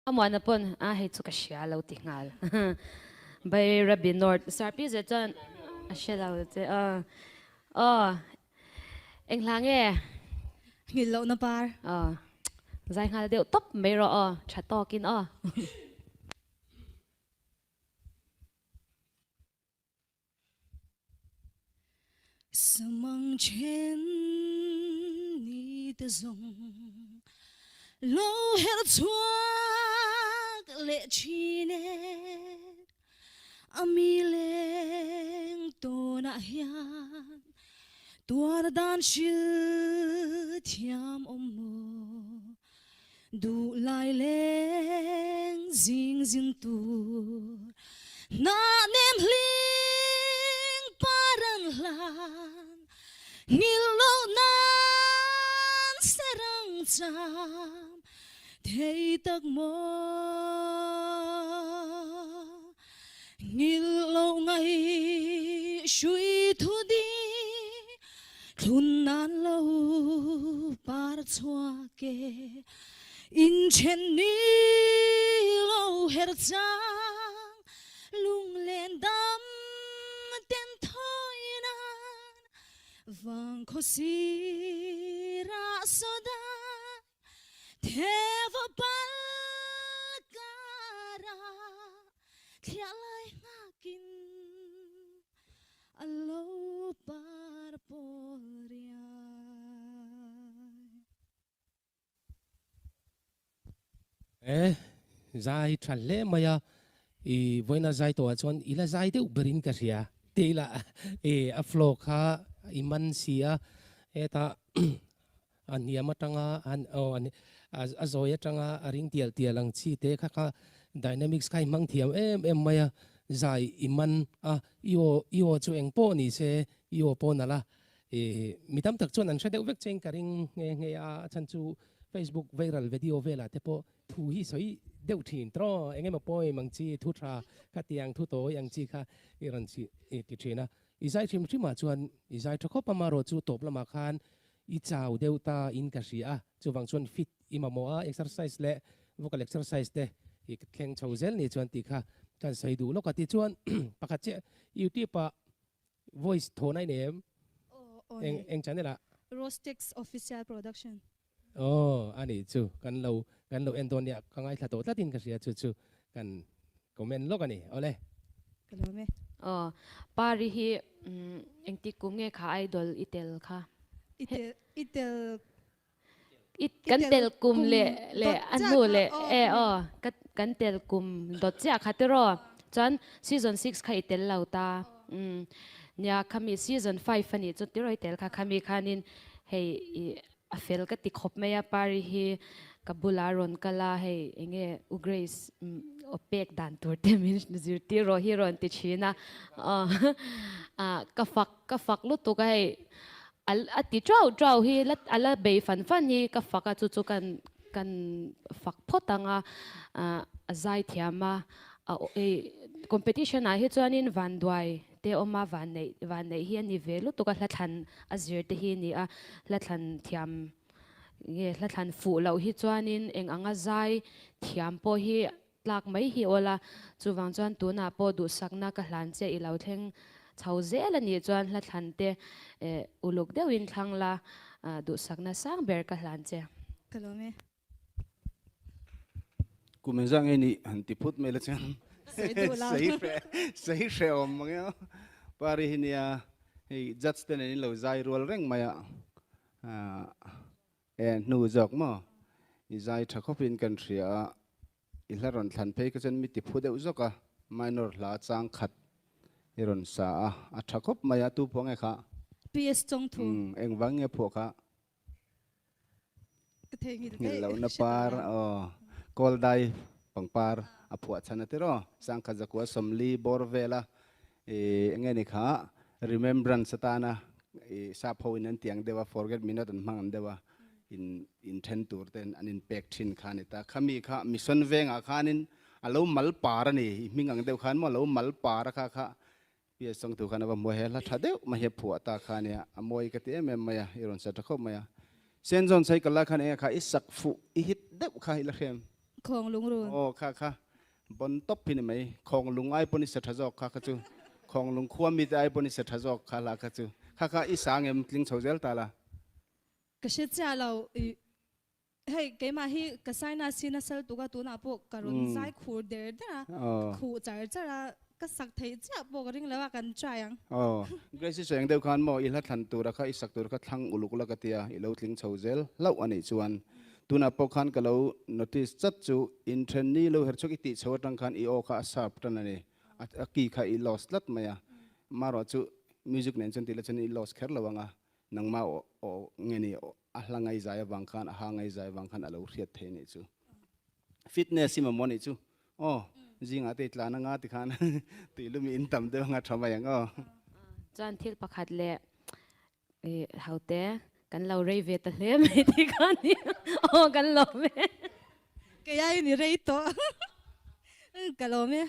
Amuana pawn a hei chu ka hria lo ti nghal. Bairabi North Sir Pi Zia chuan a hre lo che aw. Aw eng hla nge? Nghilh lohna par. Aw zai nghal deuh tawp mai rawh aw tha tawkin aw. Samang then ni te zawng lo her chhuak leh thin e, a mi leng tawnah hian tuar dan hril thiam awm maw, Duhlai leng zing zin tur hnah nem hling par an hlan nghilh loh nan serang cham thei tak maw nghilh loh ngaih hrui thu di Thlun nan lo par chhuak e, inthen ni lo her chang, lunglen dam ten thawi nan, vang khaw sirah saw dai, theva pal karah thliah lai nghakin. A lo par pawl riai. E, zai tha hle mai a, i vawiina zai tawhah chuan i la zai deuh berin ka hria tih ila e a flow kha i man si a, hetah a hniam atanga an aw a zawi atanga a ring tial tial ang chi te kha kha dynamics kha i hmang thiam em em mai a, zai i man a, i aw i aw chu eng pawh ni se i aw pawh nalh a, ih mi tam tak chuan an hre deuh vek che in ka ring nghe nghe a, a chhan chu Facebook viral video velah te pawh thu hi sawi deuh thin tawh eng emaw poem ang chi thu tha khatiang thu tawi ang chi kha i rawn chih ti thin a, i zai hrim hrimah chuan i zai tha khawp a, amaherawh chu tawp lamah khan I chau deuh ta in ka hria a, chuvang chuan fit i mamawh a, exercise leh vocal exercise te i thleng chho zel ni chuan tih kha kan sawi duh lawk a. Tichuan pakhat chiah YouTube ah voice thawn a i nei em? Eng eng channel ah? Rostex Official Production. Aw a nih chu, kan lo kan lo en dawn nia, ka ngaithla tawh tlatin ka hria chu chu kan comment lawk a ni. Awle. Ka lawm e. Aw, Pari hi engtik kum nge kha idol i tel kha? I tel i tel I kan tel kum leh leh a hnu leh e aw ka kan tel kum dawt chiah kha tiraw chuan season six kha i tel lo ta umm nia khami season five a nih chu tiraw i tel kha khami khanin hei i A fel ka ti khawp mai a, Pari hi ka bulah a rawn kal a, hei enge U Grace aw pek dan tur te min zirtir rawh hi rawn ti thin a, ka fak ka fak lutuk a hei a ti tau tau hi a la bei fan fan hi ka fak a chu chu kan kan fak phawt ang a, a zai thiam a, hei competition ah hi chuanin vanduai Te awma vanneih vanneih hi a ni ve lutuk a, hla thlan a zir te hi a ni a, hla thlan thiam nge hla thlan fuh loh hi chuanin eng anga zai thiam pawh hi tlak mai hi awl a, chuvang chuan tunah pawh duhsakna ka hlan che i lo thleng chho zel a nih chuan hla thlan te uluk deuhin thlang la duhsakna sang ber ka hlan che. Ka lawm e. Kum engzah nge nih han ti phut mai la chuan sawi hre awm mang emaw pari hi nia hei judge te nen in lo zai rual reng mai a e hnu zawk maw i zai tha khawp in kan hria a i hla rawn thlan phei kha chuan mi ti phu deuh zawk a minor hla chang khat i rawn sa a a tha khawp mai a tu pawh nge kha PS Chawngthu engvang nge phuah kha Nghilh lohna par aw Kawldai pangpar a phuah chhan a tiraw Sangkhat zakua sawmli bawr vela ih enge ni kha remembrance atana ih sap ho in an tiang deuh a forget me not an hmang an deuh a in in then tur ten an in pek thin kha a ni ta khami kha mission vengah khanin a lo mal par a ni i hming ang deuh khan maw a lo mal par a kha kha Pi a sawng tu khan a va hmuai he hla tha deuh mai hi a phuah ta kha ania, a mawi ka ti em em mai a, i rawn sa tha khawp mai a. Saint John Cycle lai khan enge kha i sak fuh i hit deuh kha i la hrem. Khawng lungrun. Aw kha kha bon top hi ni mai. Khawng lung ai pawn i sa tha zawk kha kha chu. Khawng lung khua mi te ai pawn i sa tha zawk kha hla kha chu. Kha kha i sang em tling chho zel ta la. Ka hre chiah lo i hei keimah hi ka sinus hi nasal tuk a tunah pawh ka rawn zai khur der der a, ka khuh char char a, ka sak theih chiah pawh ka ring lo a kan try ang. Aw Grace i sawi ang deuh khan maw i hla thlan tura kha i sak tur kha thlang uluk la ka tia i lo tling chho zel hlauh a nih chuan tunah pawh khan ka lo notice chat chu inthen ni lo her chhuak i tih chho atang khan i aw kha a sharp tan a ni a key kha i lost tlat mai a marawh chu music nen chuan tih la chuan i lost kher lo ang a Nangmah aw aw nge ni a hla ngaizai avang khan a ha ngaizai avang khan a lo hriat thei anih chu. Fitness hi mamawh anih chu. Aw zingah te i tlan anga tikhan tuilum i in tam deuh anga tha mai ang aw. Chuan thil pakhat leh i hote kan lo rei ve ta hle mai tih kha a ni aw kan lawm e. Kei aiin i rei tawh ka lawm e.